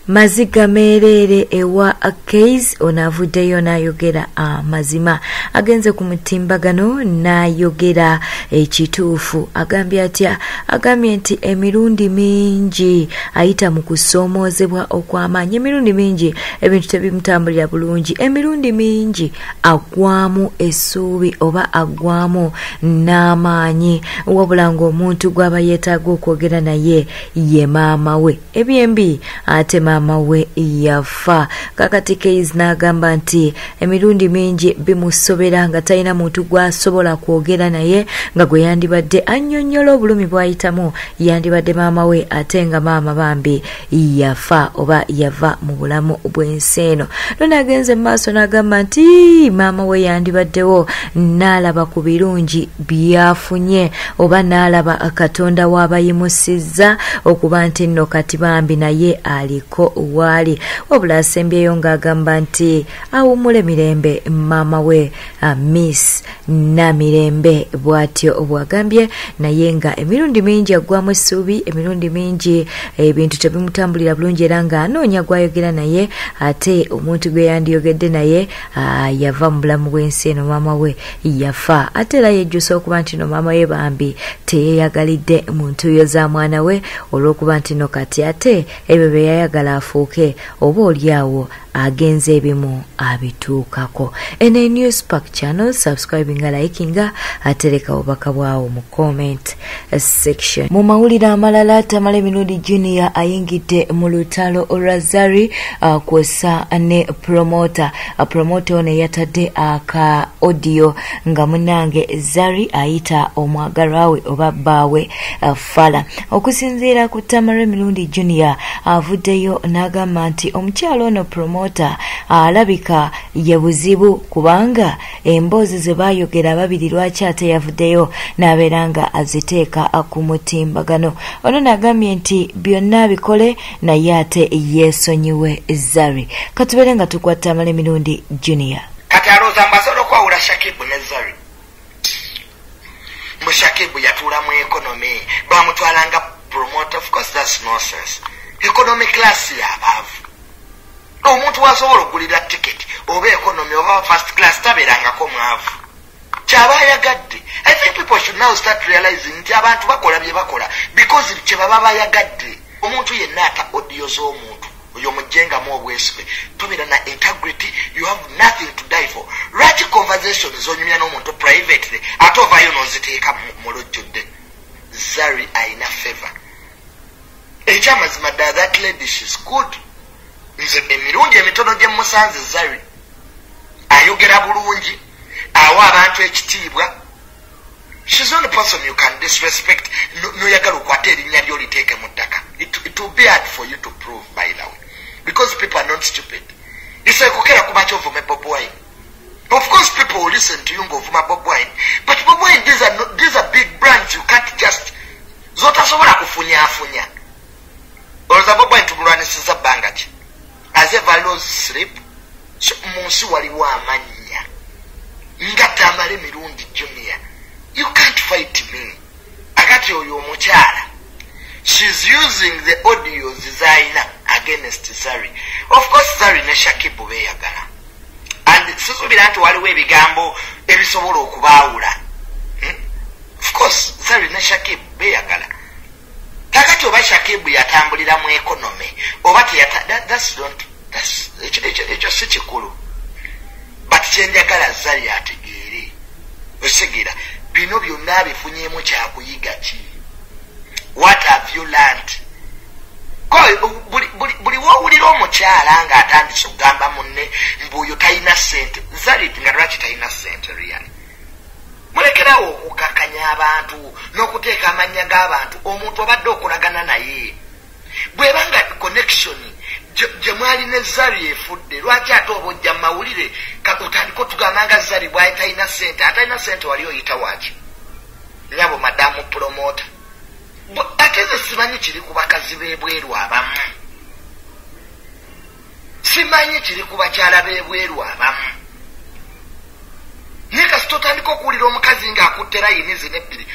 Maziga meereere ewa Kayz. Ono avuddeyo n'ayogera amazima, agenze ku mutimbagano n'ayogera ekituufu. Agambye atya? Agambye nti emirundi mingi ayita mu kusoomoozebwa okw'amaanyi, emirundi mingi ebintu tebimutambulira bulungi, emirundi mingi aggwamu essuubi oba aggwamu n'amaanyi, wabula ng'omuntu gw'aba yeetaaga okwogera naye ye maama we. Ebyembi ate maama we yafa. Kakati Kayz n'agamba nti emirundi mingi bimusobera nga talina muntu gw'asobola kwogera naye nga gwe yandibadde annyonnyola obulumi bw'ayitamu, yandibadde maama we, ate nga maama bambi yafa oba yava mu bulamu bw'ensi eno. No n'agenze mu maaso n'agamba nti maama we yandibaddewo n'alaba ku birungi byafunye oba n'alaba Katonda w'abayimusizza okuba nti nno kati bambi naye aliko waali. Wabula asembyeyo ng'agamba nti awummule mirembe maama we, Miss Namirembe, bw'atyo bw'agambye. Naye nga emirundi mingi aggwamu essuubi, emirundi mingi ebintu tebimutambulira bulungi, era ng'anoonya gw'ayogera naye, ate omuntu gwe yandiyogedde naye yava mu bulamu bw'ensi eno, maama we yafa. Ate era yejjusa okuba nti no maama we bambi teyeeyagalidde mu ntuuyo za mwana we, olw'okuba nti no kati ate ebyo bye yayagala afuuke oba oliawo agenze ebimu abituukako. Eno New Spark channel, subscribinga, likinga, atereka obubaka bwawo mu comment section. Mu mawulire amalala, Tamale Mirundi Junior ayingidde mu lutalo olwa Zari kwossa ne promoter. Promoter ono yatadde aka audio nga munnange Zari ayita omwagalwa we oba bbaawe fala. Okusinziira ku Tamale Mirundi Junior, avuddeyo n'agamba nti omukyalo ono promoter alabika ye buzibu, kubanga emboozi ze baayogera babiri lwaki ate yavuddeyo n'abeera nga aziteeka ku mutimbagano. Ono n'agambye nti byonna abikole naye ate yeesonyiwe Zari. Katubeere nga tukwata Tamale Mirundi Junior. Kati alowooza mbu asobola okwawula Shakibu ne Zari, mbu Shakibu yatuula mu economy, bamutwalanga promoter. Of course that's nonsense. Economy class yabaavu. Omuntu wasobola okugulira ticket oba economy oba first class tabeerangako mwavu. Kyaba ayagadde. I think people should now start realizing nti abantu bakola bye bakola because kye baba bayagadde. Omuntu yenna ata audio z'omuntu oyo mugjengamu obwesige, tobeera na integrity, you have nothing to die for. Lwaki conversation zonyumya n'omuntu privately ate ovaayo n'oziteeka mu lujjudde? Zari ayina favor. Ekyamazima ddala, that lady, she's good. Nze emirundi emitono gye musanze Zari, ayogera bulungi, awa abantu ekitiibwa. She's not a person you can disrespect noyagala okwate erinnya lyo liteeke mu ttaka. It will be hard for you to prove, by the way, because people are not stupid. Isekukera kuba ovume Bobi Wine, of course people will listen to you ng'ovuma Bobi Wine, but Bobi Wine, these are, not, these are big brands you can't just zotasobola kufunyaafunya. Olowooza Bobi Wine tumulwanisiza bbanga ki? Has ever lost sleep? So, mu nsi waliwo amannya nga Tamale Mirundi Junior. You can't fight me. Akati oyo omukyala, she's using the audios zayina against Zari. Of course Zari ne Shakibu beeyagala, and sisuubira nti waliwo ebigambo ebisobola okubaawula, Of course Zari ne Shakibu beeyagala. Kakati oba Shakibu yatambulira mu economy oba teyata, that's not, that's, ekyo si kikulu. But kyenjagala Zari ategeere, osegera bino byonna abifunyemu kyakuyiga ki? What have you learned? Buli woowulira omukyala ng'atandise okugamba munne mbu oyo talina ssente, Zari nga lwaki talina ssente? Really, mulekerawo okukakanya abantu n'okuteeka amannya g'abantu. Omuntu obadde okolagana naye, bwebanga connection gye mwali ne Zari efudde, lwaki ate oba ojja mawulire otandika otugamba nga Zari bwali talina ssente? Atalina ssente wali oyita waki, nyabo madamu promoter? Ate ze simanyi kiri ku bakazi b'ebweru abamu, simanyi kiri ku bakyala b'ebweru abamu, naye kasita otandika okuwulira omukazi ng'akutte layini zino ebbiri,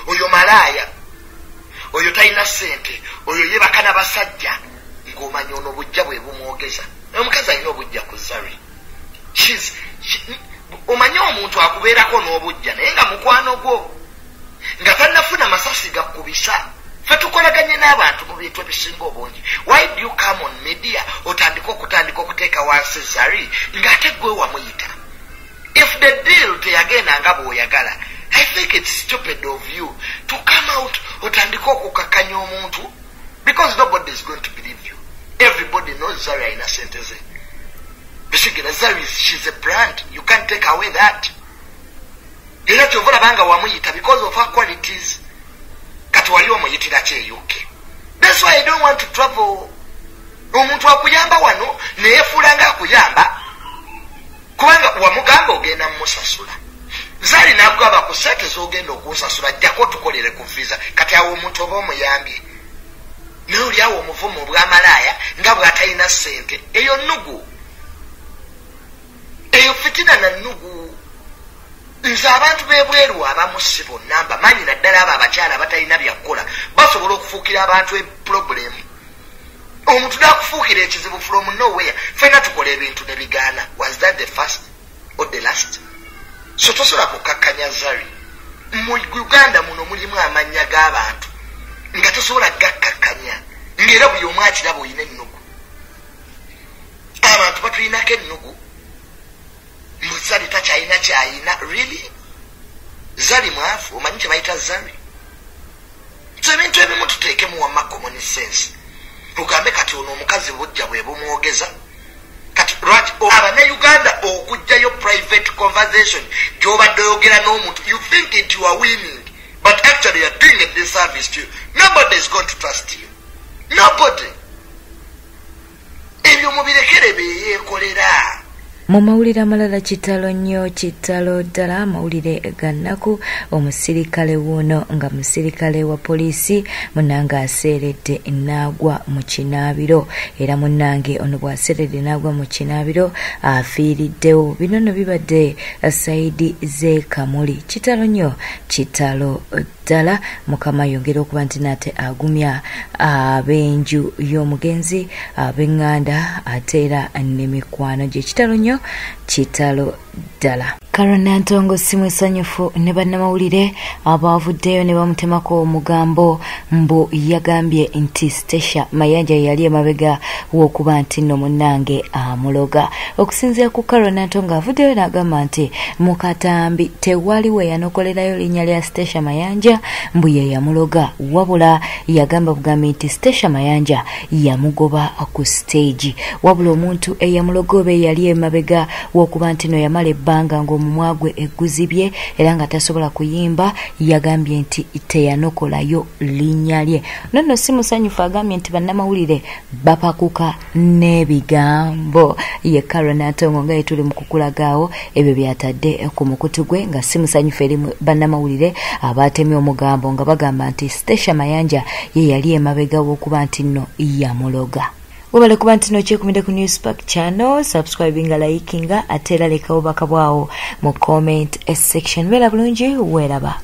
oyo malaaya, oyo talina ssente, oyo yebaka na basajja. Ng'omanya ono obujja bwe bumwogeza. Omukazi alina obujja ku Zari. Omanye omuntu akubeerako n'obujja naye nga mukwano gwo nga tannafuna masasi gakubisa. Ffe tukolaganye n'abantu mu bintu ebisinga obungi. Why do you come on media otandika okutandika okuteeka wansi Zari ng'ate gwe wamuyita? If the deal teyagenda nga bw'oyagala, I think it's stupid of you to come out otandika okukakanya omuntu, because nobody is going to believe you. Everybody knows Zari alina sente ze. Bisigera Zari, she's a brand, you can't take away that. Era kyova olaba nga wamuyita because of her qualities. Kati wali omuyitira ki e UK? That's why I don't want to travel. Omuntu akuyamba wano neyefuula nga akuyamba kubanga wamugamba ogenda mumusasula. Zari n'akugamba ku sente z'ogenda okunsasula jjako tukolere ku visa. Kati awo omuntu oba omuyambye, naye oli awo omuvumu obwamalaaya nga bw'atalina ssente. Eyo nnugu, eyo fitina na nnugu. Nze abantu b'ebweru abamu si bonna mbamanyi, naddala abo abakyala abatalina byakukola basobola okufuukira abantu eproblem. Omuntu n'akufuukira ekizibu from nowhere. Ffenna tukola ebintu ne bigaana. Was that the first or the last? So tosobola kukakkanya Zari. Mu Uganda muno mulimu amannya g'abantu nga tosobola gakkakkanya, ng'era buli omu akiraba olina ennugu. Abantu batulinako ennugu. Mbu Zari takyalina kyayina. Really? Zari mwavu? Omanyi kye bayita Zari? So ebintu ebimu tuteekemu wamma common sense. Ogambe kati ono omukazi bujja bwe bumwogeza. Kati lwaki Abannayuganda okuggyayo private conversation gy'obadde oyogera n'omuntu? You think it you are winning, but actually you are doing a disservice to you. Nobody is going to trust you. Nobody. Ebyo mubirekere beyeekolera. Mu mawulire amalala, kitalo nnyo, kitalo ddala, amawulire ga nnaku. Omusirikale wuuno nga musirikale wa poliisi munnange aseeredde n'agwa mu kinaabiro, era munnange ono bw'aseeredde n'agwa mu kinaabiro afiiriddewo. Bino nno bibadde side z'e Kamuli. Kitalo nnyo, kitalo ddala. Mukama yongera okuba nti nate agumya ab'enju y'omugenzi, ab'eŋŋanda, ate era n'emikwano gye. Kitalo nnyo, kitalo ddala. Carol Nantongo si musanyufu ne bannamawulire abaavuddeyo ne bamutemako omugambo mbu yagambye nti Stecia Mayanja yali emabega w'okuba nti nno munnange amuloga. Okusinziira ku Carol Nantongo, avuddeyo n'agamba nti mu katambi tewali we yanokolerayo linnya lya Stecia Mayanja mbu ye yamuloga, wabula yagamba bugambi nti Stecia Mayanja yamugoba ku stage. Wabula omuntu eyamuloga oba eyali emabega w'okuba nti no yamala ebbanga ng'omumwa gwe eguzibye era nga tasobola kuyimba, yagambye nti teyanokolayo linnya lye. Nonno si musanyufu, agambye nti bannamawulire bapakuka n'ebigambo. Ye Carol Nantongo nga yetuli mu kukulagaawo ebyo byatadde ku mukutu gwe, nga si musanyufu eri bannamawulire abatemye omugambo nga bagamba nti Stecia Mayanja ye yali emabega w'okuba nti nno yamuloga. Webale kuba nti nokyekumidde ku Newspark channel. Subscribinga, likinga, ate era leka obubaka bwawo mu comment section. Beera bulungi, weeraba.